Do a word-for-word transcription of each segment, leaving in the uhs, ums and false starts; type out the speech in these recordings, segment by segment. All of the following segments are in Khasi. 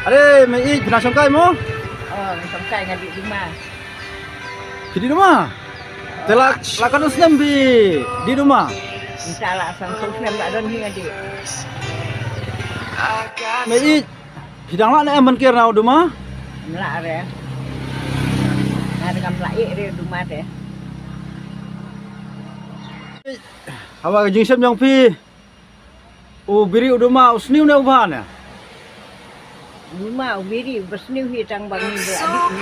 Are, Mei Ïeit, phi nang shongkai mo? Oh, nang shongkai nga dih duma. Phi dih duma? Te la, la katno snem phi dih duma? Mynta la san snem la don hi nga dih. Mei Ïeit, phi dang lah ne em ban ker na u duma? Em lah re. Nga dang em lah ïeh re duma te. Haba ka jingshem jong phi, u biri u duma u sniew ne u bha ne? Duma u biri ba sniew hi tang ba ngi ba la dih,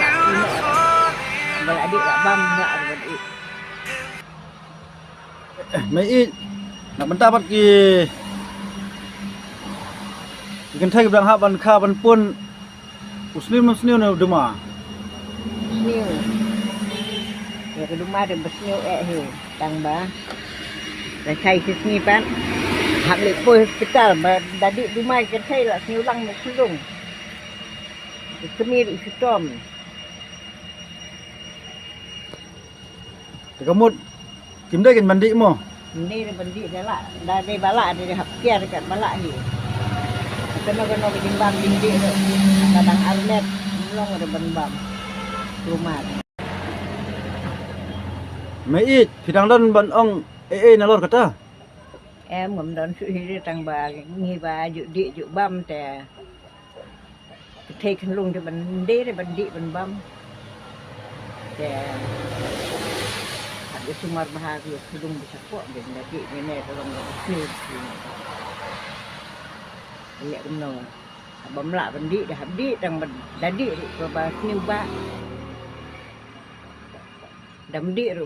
ba la dih la bam la ba dih. Mei Ïeit, na bynta pat ki, ki kynthei ki dang hap ban kha ban pun, u sniew ne u sniew ne u duma? Sniew. Ïa ka duma te ba sniew eh hi. Tang ba la shai shi sngi pat hap leit poi hospital ba da dih duma ki kynthei la sniew lang na khyllung. Ki kmie dih shitom. Te ka mut kim dei kin ban dih mo? Kim dei re ban dih, da lah, da dei ba lah, da dei hap kiar kat ba lah hi. Kano kano ka jingbam jingdih re, ka dang armet, ym long re ban bam. Kumar. Mei Ïeit, phi dang don ban ong ei ei nalor kata? Em, ngam don shuh hi re tang ba ngi ba ju dih ju bam te. Kynthei khyllung te ban dei re ban dih ban bam. Te hap ïa sumar bha ïa khyllung ba shapoh ban da dih ne ne ka long ba sniew. Ïa kumno. Haba ym lah ban dih da hap dih tang ba da dih ruh ba sniew ba. Da ym dih ruh